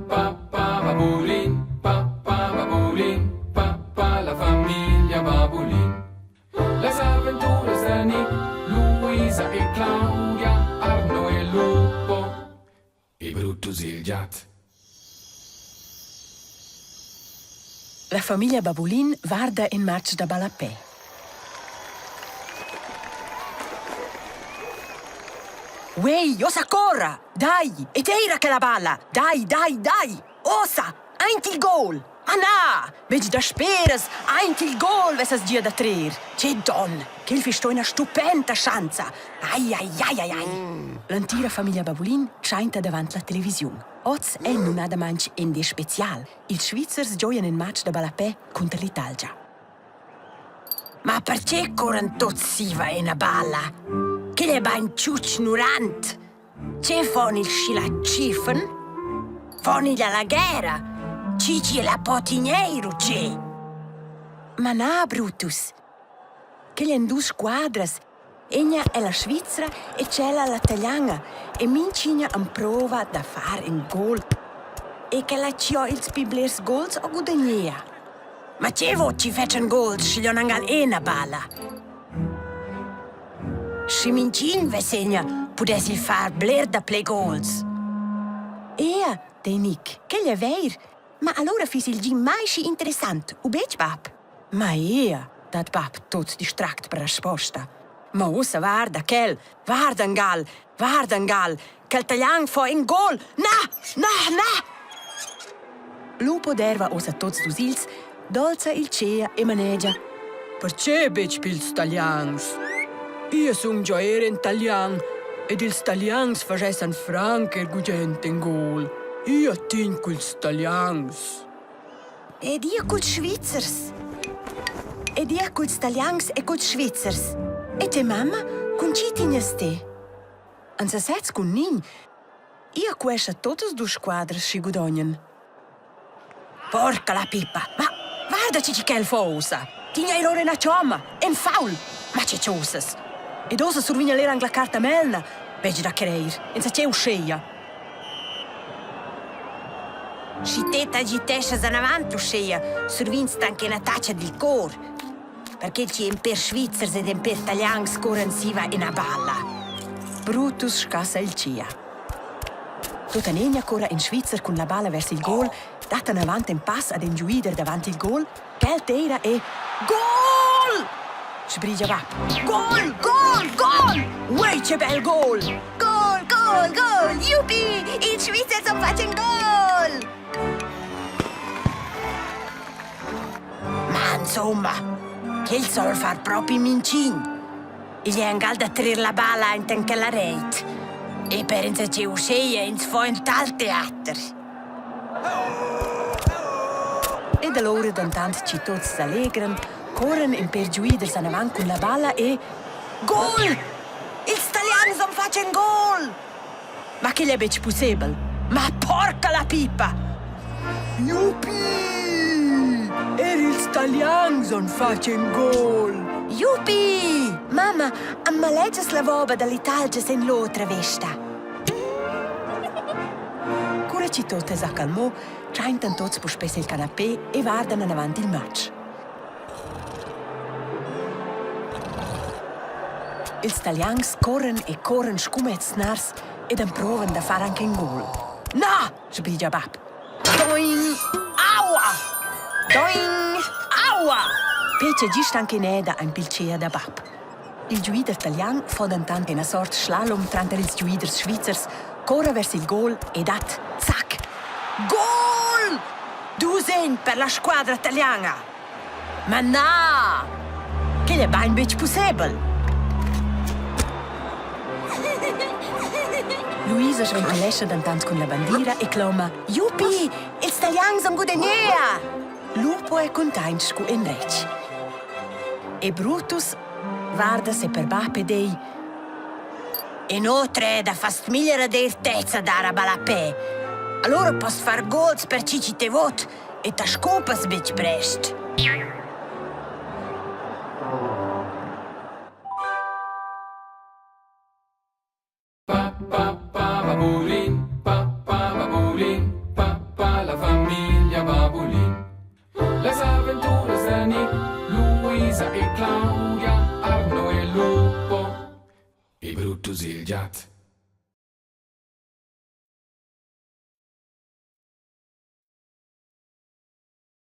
pa pa babulin, pa pa babulin, pa pa la famiglia Babulin. Las aventuras da Nick, Luisa e Claudia, Arno e Lupo e Brutus il giat. La famiglia Babulin varda in match da ballapè. Uei, ossa corra! Dai, e teira quella balla! Dai, dai, dai! Ossa, aint il gol! Ma na! Betg dasperas, aint il gol vessas gia da trer! Che don! Quel fiss sto ina stupenta schanza! Ai, ai, ai, ai, ai! L'entira famiglia Babulin tschainta davant la televisiun. Oz è numnadamain in di spezial. Ils Svizzers gioian in match da ballapè cunter l'Italgia. Ma perche corran tuots siva ina balla? Quel è bain tschutsch nurant! Che fon ils schilatschiffen? Fon ils alla guerra? Chi chi la po tigneir u che? Ma na, Brutus. Quel en dus squadras. Egna è la Svizra e tschella la Taliana e minchina emprova da far in gol. E quella chi ho ils pli blers gols ho gudagnea. Ma che vo chi fetschan gols schi non han ena balla? Schi minchün vess-egna, pudess il far bler daplè gols. Ea, dei Nic, quel è vair. Ma alura fiss il gi mai schi interessant, u betg, bap? Ma ea, dat bap tot distract per resposta. Ma ussa varda quel, varda angal, varda angal, quel talian fa in gol! Na, na, na! Lupo derva ussa tots dus ils, dolza il tgea e manegia. Perche betg pils Talians? Io sun già er in talian ed ils Talians fagessan franc er gugent in gol. Io tegn culs Talians. Ed io culs Svizzers. Ed ia culs Talians e culs Svizzers. E te mamma, cun chi tignas te? An sasez cun nign. Ia quescha totas dus squadras schi gudognan. Porca la pippa! Ma guarda che quel fa ussa! Tigna il ora ina chomma! En faul! Ma che chosas! Ed ussa survigna l'er anc la carta melna. Betg da creir, insatge uscheia. Schi te t'agiteschas anavant uscheia, survigns anche ina taccia dil cor. Perché ci en per Svizzers ed en per Talians corran siva ina balla. Brutus scassa il tgia. Tuttenina corra in Svizzer cun la balla vers il gol, dat anavant in pass ad in giuider davant il gol, quel teira e gol! Sbrigia bap. Gol, gol, gol! Uei, che bel gol! Gol, gol, gol! Juppie! Ils Svizzers han fatg in gol! Ma insomma, quel soll far propi mincin. Igl è angal da trer la balla enten quella reit. E per insatgi uscheia ins fo in tal teater. Ed allora dentant chi tots s'allegran, corren in per giuiders anavant cun la balla e Gol! Ils Talians han fatg in gol! Ma quel è betg pussebel. Ma porca la pipa! Jupi! Er ils Talians han fatg in gol! Jupi! Mamma, am malegias la voba dall'Italgia sen l'otra vesta. Cura chi tot es accalmò, tschaintan tots puspè sil canapé e vardan anavant il match. Ils Talians corran e corran scu mezs nars ed emprovan da far anche in gol. Na! sbrigia bap. Doing! Aua! Doing! Aua! Pece gist anche ineda ein pil da bap. Il giuider talian fa dentant ina sort slalom tranter ils giuiders svizzers, corra vers il gol e dat zac! Gol! Dus per la squadra taliana! Ma na! Quel è bain betg pussebel! Luisa sventulescha dentant cun la bandiera e cloma Jupi! Ils Talians han gudagnea! Lupo è cuntaint scu in retg. E Brutus varda se per bap ed ei Inoltre da fast miglier ad eir tezza dar a ballapè. Allura poss far gols per chi chi te vot e ta scupas betg prest. Pa pa pa babulin, pa pa babulin, pa. Las aventuras da Nick, Luisa e Claudia, Arno e Lupo e Brutus il giat.